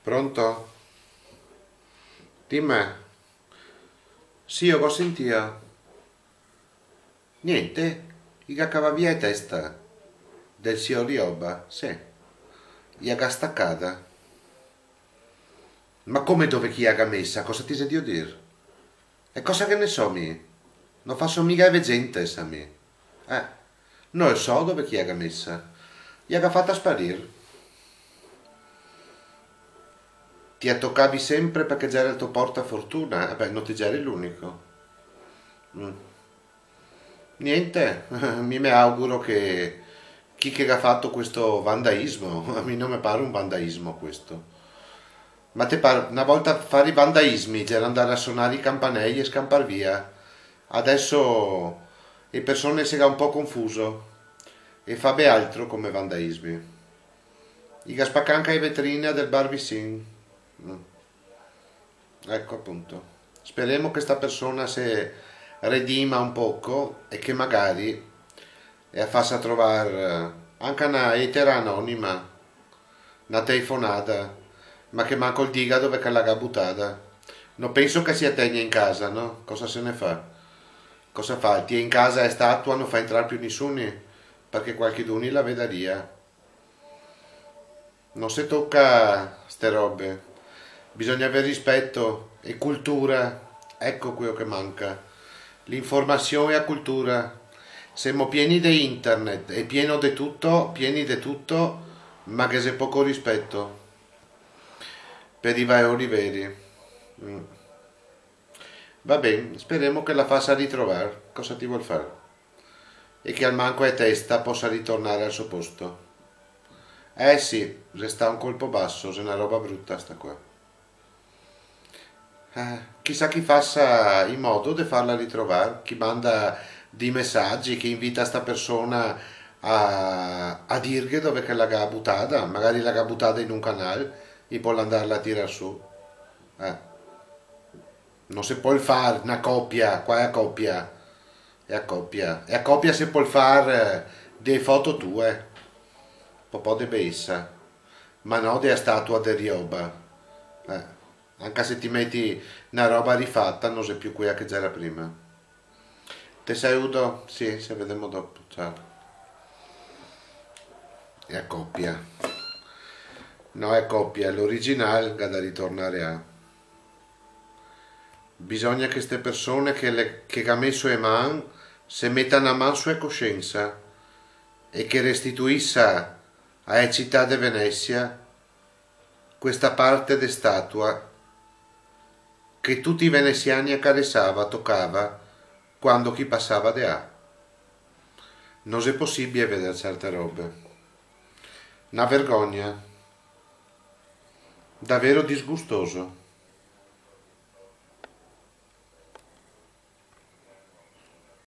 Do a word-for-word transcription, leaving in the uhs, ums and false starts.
Pronto? Dime. Sì, o go sentìo. Gnente, i ga cavà via e testa. Del sior Rioba, sì. I a ga stacada. Ma come dove che i a ga mesa? Cosa ti xe drio dir? E cosa che ne so mi? No faso miga e vegente, sa mi. Eh, no so dove che i a ga mesa. I a ga fata sparir. Ti a tocavi sempre parché gera el to portafortuna? Eh beh, no ti geri l'unico. Mm. Gnente, mi me auguro che chi che ga fato questo vandaismo, a mi no me pare un vandaismo questo. Ma te par, na volta far i vandaismi gera andar a sonar i campanei e scampar via. Adeso e persone se ga un po' confuso e fa be altro come vandaismi. I ga spacà anca e vetrine del bar visin. Mm. Eco, apunto. Speremo che sta persona se redima un poco e che magari e a fasa trovar, eh, anca na letera anonima, na telefonada, ma che manco el diga dove che la ga butada. No penso che se a tegna in casa, no? Cosa se ne fa? Cosa fa? Tie in casa e statua no fa entrar più nisuni, parché qualchiduni la vedaria. No se toca ste robe. Bisogna aver rispeto e cultura. Eco queo che manca. L'informasion e a cultura. Semo pieni de internet, xe pieno de tuto, pieni de tuto, ma ghe xe poco rispeto per i valori veri. Mm. Va ben, speremo che la fasa ritrovar. Cosa ti vol far? E che almanco e testa posa ritornar al so posto. Eh sì, xe stà un colpo baso, xe na roba bruta sta qua. Eh, chisà chi fasa in modo de farla ritrovar, chi manda dei mesagi, chi invita sta persona a, a dirghe dove che la ga butada, magari la ga butada in un canal, i pol andarla a tirar su. Eh. No se pol far na copia, qua xe a copia. Xe a copia. E a copia se pol far, eh, de foto tue. Popò de beesa. Ma no de a statua de Rioba. Eh. Anca se ti meti na roba rifata, no xe più quea che gera prima. Te saludo, sì, se vedemo dopo, ciao. Xe a copia. No xe copia, l'original ga da ritornar a. Bisogna che ste persone che le, che ga meso e man se meta na man su e cosiensa e che restituisa a e cità de Venesia questa parte de statua che tuti i venesiani acaresava, tocava, quando che i pasava de là. No xe posibie veder certe robe. Na vergogna. Davero disgustoso.